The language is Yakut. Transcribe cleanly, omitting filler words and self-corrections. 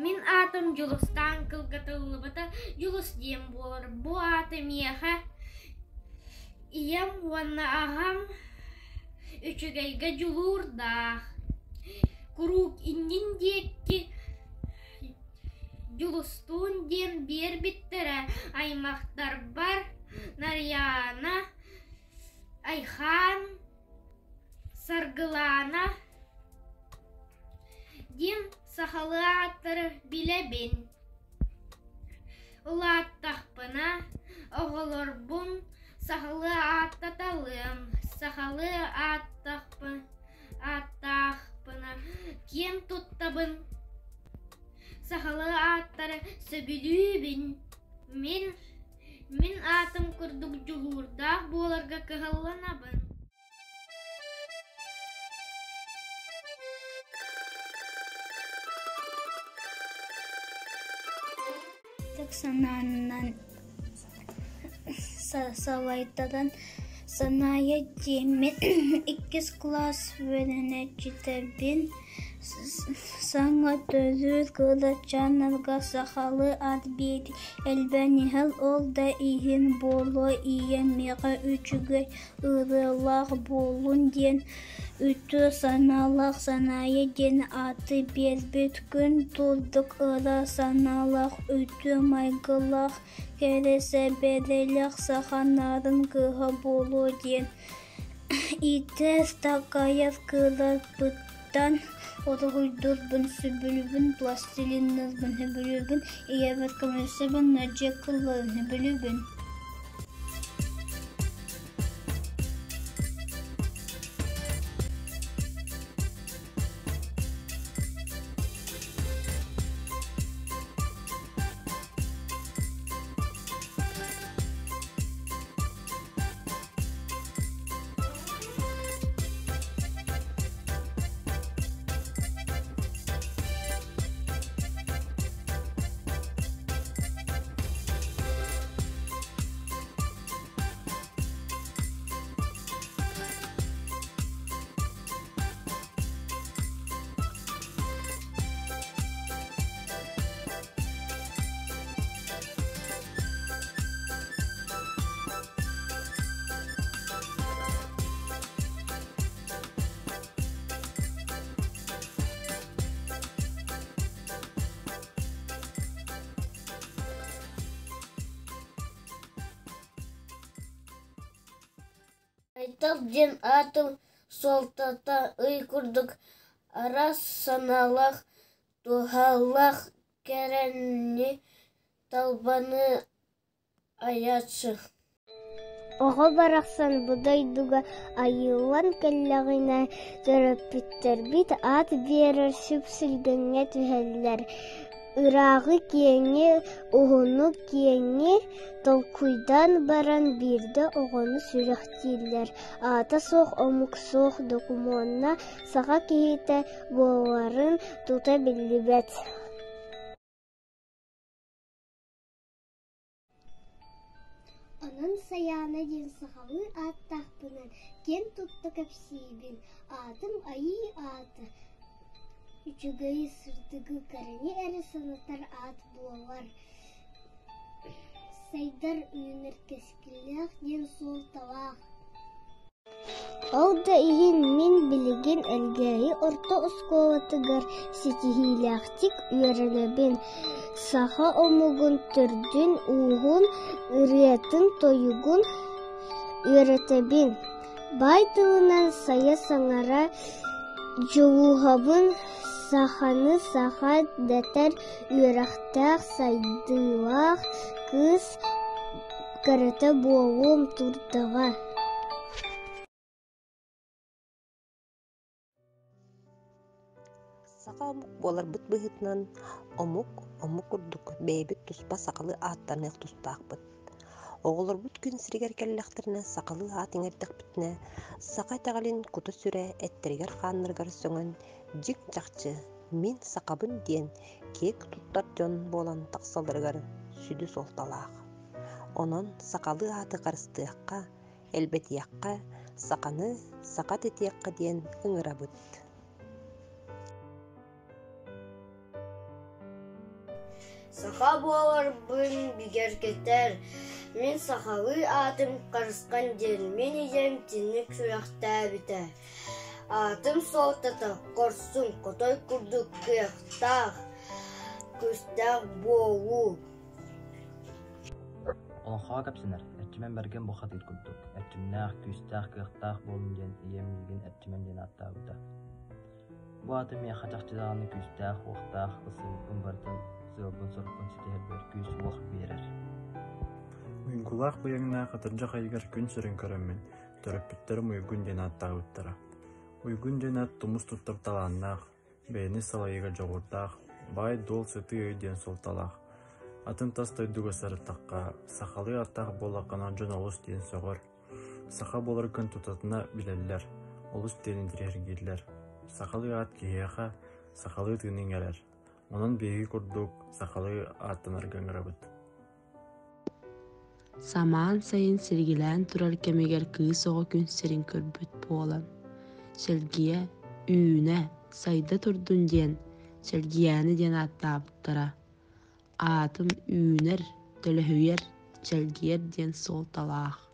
Мин аатым Дьулустаан кылгатыллыбыта Дьулус диэн буолар. Бу ааты миэхэ ийэм уонна аҕам үчүгэйгэ дьулуурдаах, куруук иннин диэки Дьулустуун диэн биэрбиттэрэ. Аймахтарбар Нарыйаана, Айхаан, Саргылаана диэн сахалыы ааттары билэбин. Улааттахпына оҕолорбун сахалыы ааттаталыам, сахалыы ааттаахпына киэн туттабын, сахалыы ааттары сөбүлүүбүн. Мин мин аатым курдук дьулуурдаах буоларга кыһалланабын. Ытык санаанан салайтаран Санаайа диэммин иккис кылаас үөрэнээччитэбин Саҥа төрүүр кырачааннарга сахалыы аат биэрии элбээн иһэр, ол да иһин буолуо ийэм миэхэ үчүгэй ырыалаах буоллун диэн үтүө санаалаах Санаайа диэн ааты биэрбит күн курдук ыра санаалаах, үтүө майгылаах, кэрэ сэбэрэлээх саха нарын кыыһа буолуо диэн иитэр такайар кыыларбыттан уруһуйдуурбун сөбүлүүбүн, пластилинныырбын сөбүлүүбүн, ийэбэр көмөлөсөбүн, мэлдьи кылларын сөбүлүүбүн. Айтал диэн аатым суолтата ый курдук араас санаалаах, туһалаах кэрэни талбаны айааччы. Оҕо барахсан бу дойдуга айыллан кэллэҕинэ, төрөппүттэрбит аат биэрэр сүпсүлгэҥҥэ түһэллэр, ырааҕы-киэҥи, уһуну-киэҥи толкуйдаан баран биирдэ оҕону сүрэхтииллэр, аата суох омук суох докумуонна саха киһитэ буоларын тута биллибэт. Онон Сайаана диэн сахалыы ааттаахпынан киэн тутта кэпсиибин, аатым Айыы аата, үчүгэйи, сырдыгы, кэрэни эрэ санатар аат буолар, сайдар, үүнэр кэскиллээх диэн суолталаах. Ол да иһин мин билигин Элгээйи орто оскуолатыгар ситиһиилээхтик үөрэнэбин, саха омугун төрдүн-ууһун, ырыатын-тойугун үөрэтэбин, баай тылынан сайа саҥара дьулуһабын, саханы саха дэтэр үөрэхтээх, сайдыылаах кыыс кэрэтэ буолуом турдаҕа. Саха омук буоларбыт быһыытынан омук омук курдук бэйэбит туспа сахалыы ааттаныах тустаахпыт. Оҕолорбут күн сиригэр кэллэхтэринэ сахалыы аат иҥэрдэхпитинэ, саха итэҕэлин кута-сүрэ эттэригэр-хааннарыгар сөҥөн дьиҥ-чахчы «мин сахабын» диэн киэҥ туттар дьон буолан тахсалларыгар сүдү суолталаах. Онон сахалыы ааты харыстыахха, элбэтиэххэ, саханы саха дэтиэххэ диэн ыҥырабыт. Саха буоларбын бигэргэтэр. Мин сахалыы аатым Харысхан диэн мин ийэм итинник сүрэхтээбитэ. Аатым суолтата хорсун, хотой курдук кыахтаах, күүстээх буолуу. Олоҥхоҕо кэпсэнэр, Эрчимэн Бэргэн бухатыыр курдук, эрчимнээх, күүстээх, кыахтаах буолун диэн ийэм миигин Эрчимэн диэн ааттаабыта. Бу ааты миэхэ чахчы даҕаны күүстээх-уохтаах, ылсыбыппын барытын, сыалбын-сорукпун ситиһэрбэр күүс-уох биэрэр. Уйгулаах быйаҥнаах атырдьах ыйыгар күн сирин көрөммүн, төрөппүттэрим Уйгун диэн ааттаабыттара. Уйгун диэн аат тумус туттар талааннаах, бэйэни салайыыга дьоҕурдаах, баай-дуол сытыы өй диэн суолталаах. Атын тас дойдуга сырыттахха, сахалыы ааттаах буоллаххына дьон олус диэн сөҕөр. Саха буоларгын тутатына билэллэр, олус диэн интэриэһиргииллэр. Сахалыы аат киһиэхэ сахалыы тыыны иҥэрэр. Онон биһиги курдук сахалыы ааттанарга ыҥырабыт. Самаан сайын силигилээн турар кэмигэр кыыс оҕо күн сирин көрбүт буолан, Сэлгийэ үүнэ, сайда турдун диэн Сэлгийээни диэн ааттаабыттара. Аатым үүнэр, төлөһүйэр, чэлгийэр диэн суолталаах.